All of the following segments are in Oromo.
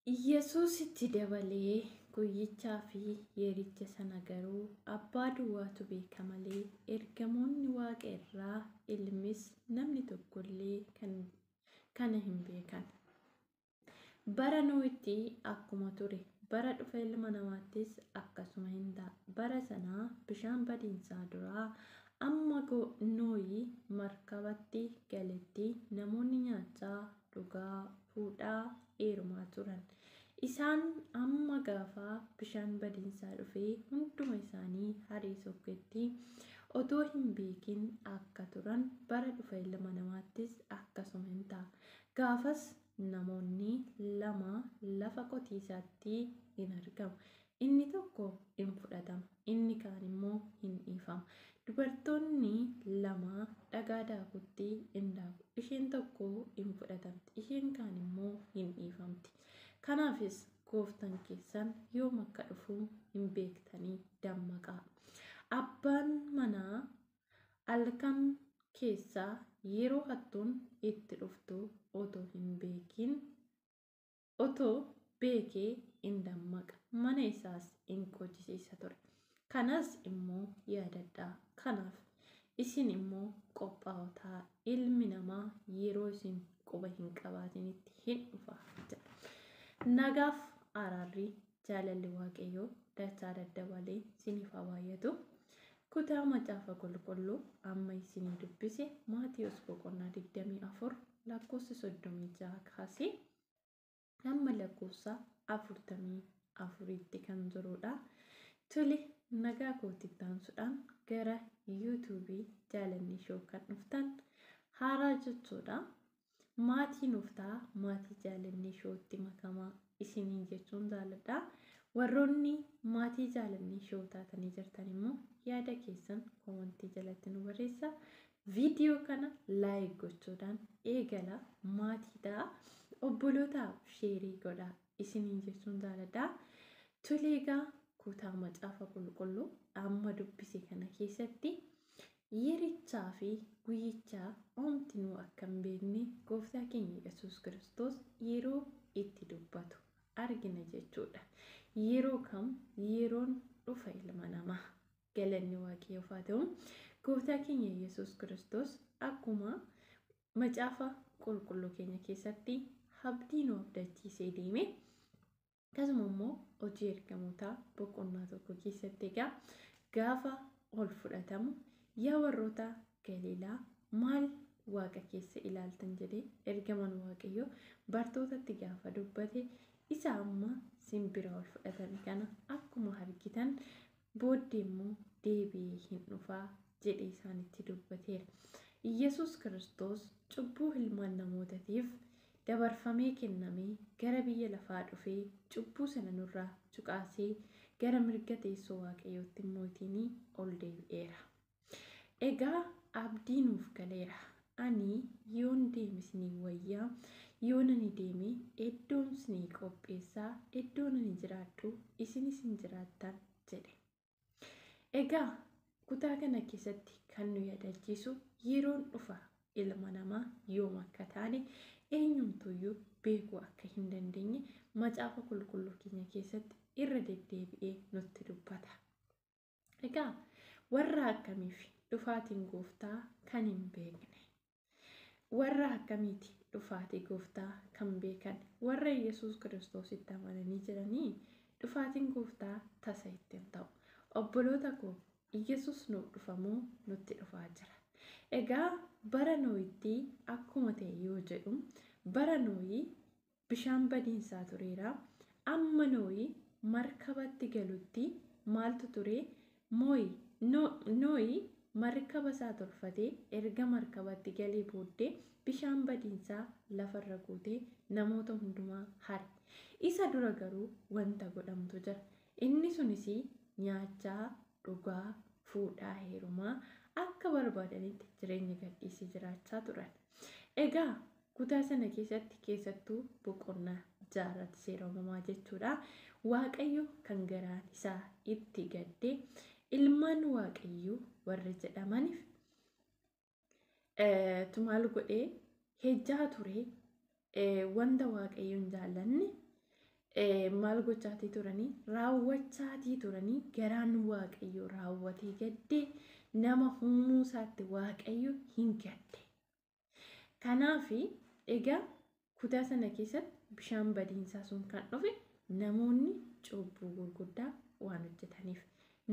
Yesuusitti dabalee guyyichaa fi yericha sana garuu abbaa duwwaatu beeka malee ergamoonni waaqa irraa ilmis namni tokkollee kana hin beekan. Bara Nohitti akkuma ture bara dhufa ilma namaattis akkasuma hin ta'a. Bara sanaa bishaan badiinsaa duraa amma Nohi markabatti galetti namoonni nyaachaa, dhugaa, fuudhaa, heerumaa turan. Isaan amma gaafa bishaan badiinsaa dhufee hunduma isaanii haree sokketti otoo hin beekin akka turan bara dhufa ilma namaattis akkasuma hin ta'a. Gaafas namoonni lama lafa qotiisaatti hin argamu. Inni tokko hin fudhatama, inni kaan immoo hin dhiifama. Dubartoonni lama dhagaa daakutti hin daaku. Isheen tokko hin fudhatamti, isheen kaan immoo hin dhiifamti. Kanaafis gooftaan keessan yoom akka dhufu hin beektanii dammaqaa. Abbaan manaa halkan keessaa yeroo hattuun itti dhuftu otoo hin beekin otoo beekee hin dammaqa. Mana isaas hin qochisiisa ture. Kanas immoo yaadadhaa. Kanaaf isin immoo qophaa'oo ta'aa. Ilmi namaa yeroo isin quba hin qabaatinitti hin dhufa jedha. Nagaaf araarri jaalalli waaqayyoo dachaa daddabalee isiniif haa baay'atu. Kutaa macaafa qulqulluu amma isinii dubbise Maatiyus boqonnaa 24 lakkoofsa 36 kaasee hamma lakkoofsa 44tti kan jirudha. Tole nagaa kootti taansuudhaan gara yuutuubii jaalanni shoo kan dhuftan haaraa jechuudha. Maatii nuuf ta'a, maatii jaalanni shootti makamaa isiniin jechuun jaaladha. Warroonni maatii jaalanni shoo taatanii jirtan immoo yaada keessan koomantii jalatti nu barreessaa. Viidiyoo kana laayik gochuudhaan eegala maatii ta'a. Obbolootaaf sheerii godhaa isiniin jechuun jaaladha. Tole egaa kutaa macaafa qulqulluu amma dubbise kana keessatti yerichaa fi guyyichaa homtinuu akka hin beekne gooftaa keenya Yesuus Kiristoos yeroo itti dubbatu argina jechuudha. Yeroo kam yeroon dhufa ilma namaa galanni waaqayyoof haa ta'u. Gooftaa keenya Yesuus Kiristoos akkuma macaafa qulqulluu keenya keessatti abdii nu abdachiisee deeme akkasuma immoo hojii ergamootaa boqonnaa tokko keessatti egaa gaafa ol fudhatamu yaa warroota Galiilaa maal waaqa keessa ilaaltan jedhee ergamaan waaqayyoo bartootatti gaafa dubbate isa amma simbira ol fudhatame kana akkuma argitan booddee immoo deebi'ee hin dhufaa jedhee isaanitti dubbateera. Yesuus Kiristoos cubbuu ilmaan namootaatiif dabarfamee kennamee gara biyya lafaa dhufee cubbuu sana nurraa cuqaasee gara mirga teessoo waaqayyootti mootiin ol deebi'eera. Egaa abdii nuuf galeera. Ani yoon deeme isinii wayyaa, yoon ani deeme iddoon isinii qopheessaa, iddoon ani jiraadhu isinis hin jiraattan jedhe. Egaa kutaa kana keessatti kan nu yaadachiisu yeroon dhufa ilma namaa yoom akka taane eenyumtuyyuu beekuu akka hin dandeenye macaafa qulqulluu keenya keessatti irra deddeebi'ee nutti dubbata. Egaa warra akkamiif dhufaatiin gooftaa kan hin beekne? Warra akkamiiti dhufaatii gooftaa kan beekan? Warra Yesuus Kiristoositti amananii jiranii dhufaatiin gooftaa tasa ittiin ta'u. Obboloota koo Yesuus nuuf dhufamoo nutti dhufaa jira. Egaa bara Nohitti akkuma ta'e yoo jedhu bara Nohii bishaan badiinsaa tureera. Amma Nohii markabatti galutti maaltu ture? Nohii markaba isaa tolfatee erga markabatti galee booddee bishaan badiinsaa lafarra guutee namoota hundumaa hare. Isa dura garuu wanta godhamtu jira. Inni sunis nyaachaa, dhugaa, fuudhaa, heerumaa akka barbaadanitti jireenya gadhiisii jiraachaa turan. Egaa kutaa sana keessatti keessattuu boqonnaa jaarratti seera uumamaa jechuudha. Waaqayyo kan garaan isaa itti gaddee ilmaan waaqayyoo warra jedhamaniif maal godhee hejjaa ture wanta waaqayyoon jaallanne Maal gochaatii turanii raawwachaatii turanii garaan Waaqayyo raawwatee gaddee nama uumuu isaatti Waaqayyo hin gadde. Kanaaf egaa kutaa sana keessatti bishaan badiinsaa sun kan dhufe namoonni cubbuu gurguddaa waan hojjetaniif.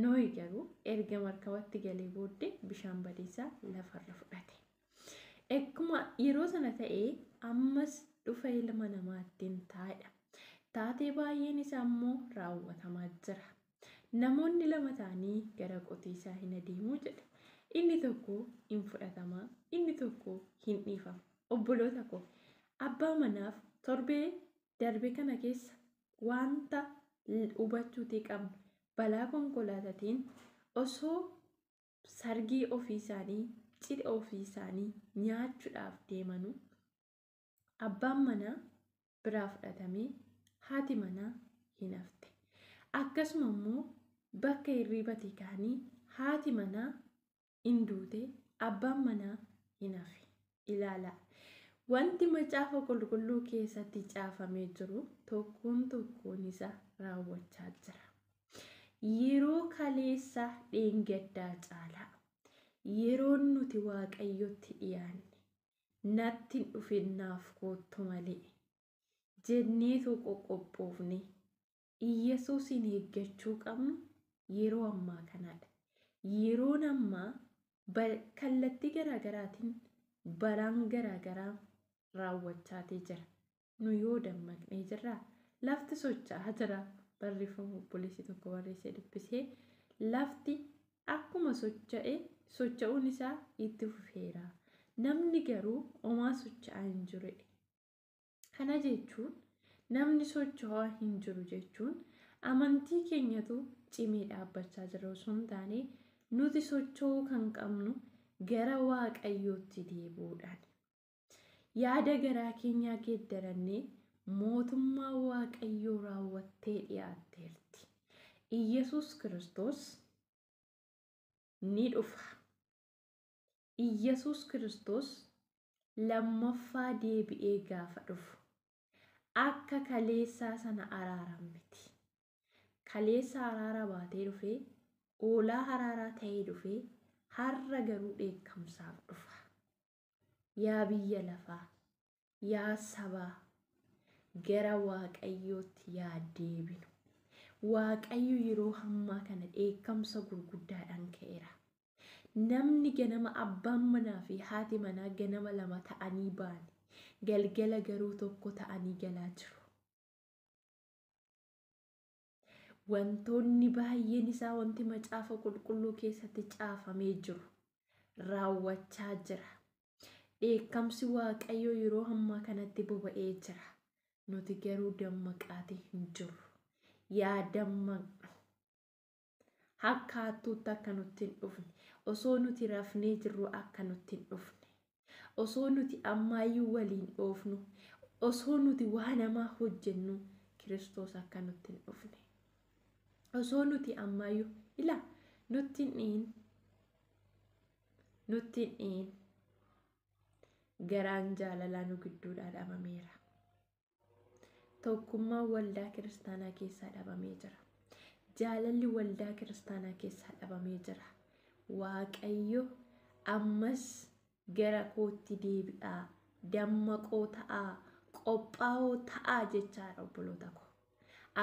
Nohi garuu erga markabatti galee booddee bishaan badiinsaa lafarra fudhate. Akkuma yeroo sana ta'ee ammas dhufa ilma namaattiin taa'edha. Taatee baay'een isaa immoo raawwatamaa jira. Namoonni lama ta'anii gara qotiisaa hin adeemuu jedha. Inni tokko hin fudhatama, inni tokko hin dhiifama. Obboloota koo, abbaa manaaf torbee darbe kana keessa wanta hubachuutii qabnu balaa konkolaataatiin osoo sargii ofii isaanii cidha ofii isaanii nyaachuudhaaf deemanuu abbaan manaa biraa fudhatamee haati manaa hin hafte. Akkasuma immoo bakka hirribatii ka'anii haati manaa hin duute, abbaan manaa hin hafe. Ilaalaa. Wanti macaafa qulqulluu keessatti caafamee jiru tokkoon tokkoon isaa raawwachaa jira. Yeroo kaleessa dheengaddaa caalaa yeroon nuti Waaqayyotti dhiyaanne natti hin dhufinnaaf koottu malee jenneetoo qoqqophoofne Iyyasuusin eeggachuu qabnu yeroo ammaa kanadha. Yeroon ammaa kallattii garaagaraatiin balaan garaagaraa raawwachaatii jira. Nu yoo dammaqnee jirraa lafti socho'aa jira. Barreeffama obboleessi tokko barreessee dubbisee lafti akkuma socho'e socho'uun isaa itti fufeera. Namni garuu homaa socho'aa hin jiru. Kana jechuun namni socho'aa hin jiru jechuun amantii keenyatu cimee dhaabbachaa jira osoo hin taane nuti socho'uu kan qabnu gara Waaqayyootti deebi'uudhaan. Yaada garaa keenyaa geeddarannee mootummaa Waaqayyoo raawwattee dhiyaatteerti. Iyyasuus Kiristoos ni dhufa. Iyyasuus Kiristoos lammaffaa deebi'ee gaafa dhufu akka kaleessaa sana araaran miti. Kaleessa araara baatee dhufee, oolaa araaraa ta'ee dhufee, har'a garuu dheekkamsaaf dhufa. Yaa biyya lafaa, yaa sabaa, gara Waaqayyootti yaa deebinu. Waaqayyo yeroo ammaa kana dheekkamsa gurguddaadhaan ka'eera. Namni ganama abbaan manaa fi haati manaa ganama lama ta'anii ba'an, galgala garuu tokko ta'anii galaa jiru. Wantoonni baay'een isaa wanti macaafa qulqulluu keessatti caafamee jiru raawwachaa jira. Dheekkamsi Waaqayyoo yeroo ammaa kanatti boba'ee jira. Nuti garuu dammaqaatii hin jirru. Yaa dammaqnu. Akka hattuutti akka nutti hin dhufne, osoo nuti rafnee jirru akka nutti hin dhufne, osoo nuti ammaayyuu waliin dhoofnu, osoo nuti waa namaa hojjennu Kiristoos akka nutti hin dhufne. Osoo nuti ammaayyuu ilaa nutti hin dhiin, nutti hin dhiin. Garaan jaalalaa nu gidduudhaa dhabameera. Tokkummaan waldaa kiristaanaa keessaa dhabamee jira. Jaalalli waldaa kiristaanaa keessaa dhabamee jira. Waaqayyo ammas gara kootti deebi'aa, dammaqoo ta'aa, qophaa'oo ta'aa jechaadha obboloota ko.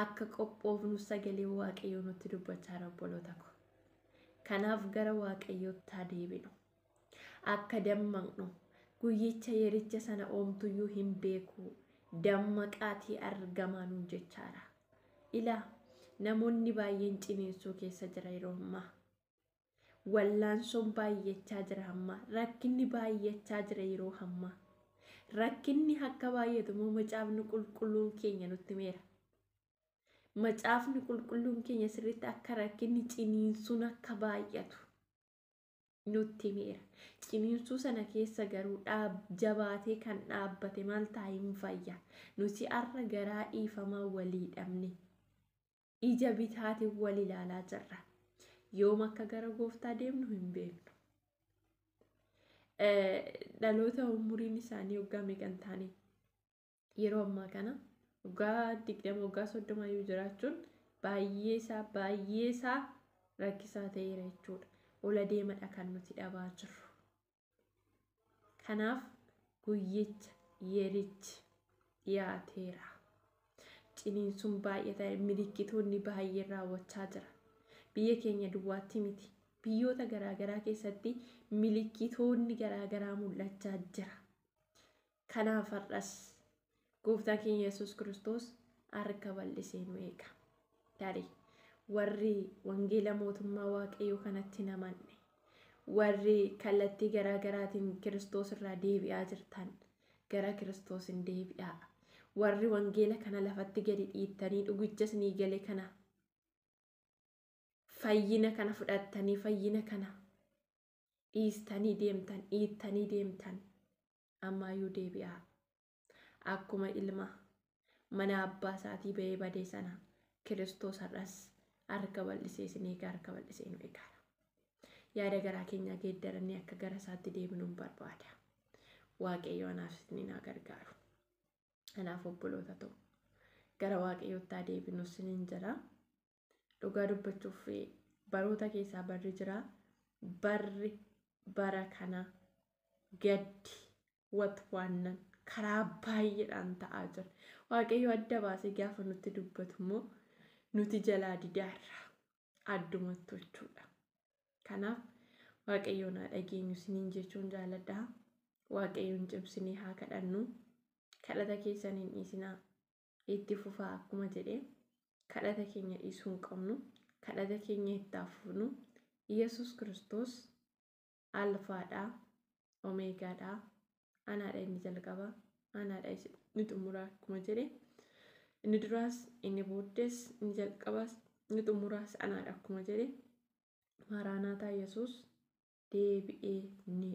Akka qophoofnu sagalee Waaqayyoo nutti dubbachaa obboloota ko. Kanaaf gara Waaqayyootti haa deebinu. Akka dammaqnu guyyicha yericha sana oomtuyyuu hin beeku. Dammaqaatii argamaa nuun jechaadha. Ilaa namoonni baay'een ciniinsuu keessa jira yeroo ammaa. Wallaansoon baay'achaa jira ammaa. Rakkinni baay'achaa jira yeroo ammaa. Rakkinni akka baay'atu immoo macaafni qulqulluun keenya nutti himeera. Macaafni qulqulluun keenya sirriitti akka rakkinni ciniinsuun akka baay'atu nutti himeera. Ciniinsuu sana keessa garuu jabaatee kan dhaabbate maal ta'a hin fayya. Nuti har'a garaa dhiifamaa walii dhabne ija bitaatiin wal ilaalaa jirra. Yoom akka gara gooftaa deemnu hin beeknu. Dhaloota umuriin isaanii waggaa meeqa hin taane yeroo ammaa kana Waggaa 20 waggaa 30 iyyuu jiraachuun baay'ee isaa rakkisaa ta'eera jechuudha. Ola deemadha kan nuti dhabaa jirru. Kanaaf guyyicha yerichi dhiyaateera. Ciniinsuun baay'ataa milikkitoonni baay'een raawwachaa jira. Biyya keenya duwwaatti miti. Biyyoota garaagaraa keessatti milikkitoonni garaagaraa mul'achaa jira. Kanaaf har'as gooftaan keenya Yesuus Kiristoos harka bal'isee nu eega. Tarii warri wangeela mootummaa Waaqayyoo kanatti hin amanne, warri kallattii garaagaraatiin Kiristoos irraa deebi'aa jirtan gara Kiristoos hin deebi'aa. Warri wangeela kana lafatti gadi dhiittanii dhugicha isinii gale kana fayyina kana fudhattanii fayyina kana dhiistanii deemtan dhiittanii deemtan ammaayyuu deebi'aa. Akkuma ilma mana abbaa isaatii ba'ee badee sana Kiristoos har'as harka bal'isee isin eega, harka bal'isee nu eegaara. Yaada garaa keenyaa geeddarannee akka gara isaatti deebinu hin barbaada. Waaqayyo anaaf isiniin haa gargaaru. Anaaf obboloota ta'u gara Waaqayyootti haa deebinu isiniin jira. Dhugaa dubbachuuf baroota keessaa barri jira. Barri bara kana gaddi watwaannan karaa baay'eedhaan ta'aa jira. Waaqayyo adda baasee gaafa nutti dubbatu immoo nuti jalaa didaarra addumatti jechuudha. Kanaaf Waaqayyoon haa dhageenyu isiniin jechuun jaaladha. Waaqayyoon cimsinee haa kadhannu. Kadhata keessan hin dhiisinaa. Itti fufaa akkuma jedhee kadhata keenya dhiisuu hin qabnu. Kadhata keenya itti hafuufnu. Yesuus Kiristoos alfaadhaa, omeegaadhaa, anaadha inni jalqaba, anaadha inni xumuraa akkuma jedhe. Inni duraas, inni booddees, inni jalqabaas, inni xumuraas anaadha akkuma jedhe. Maaraanaataa Yesuus deebi'ee ni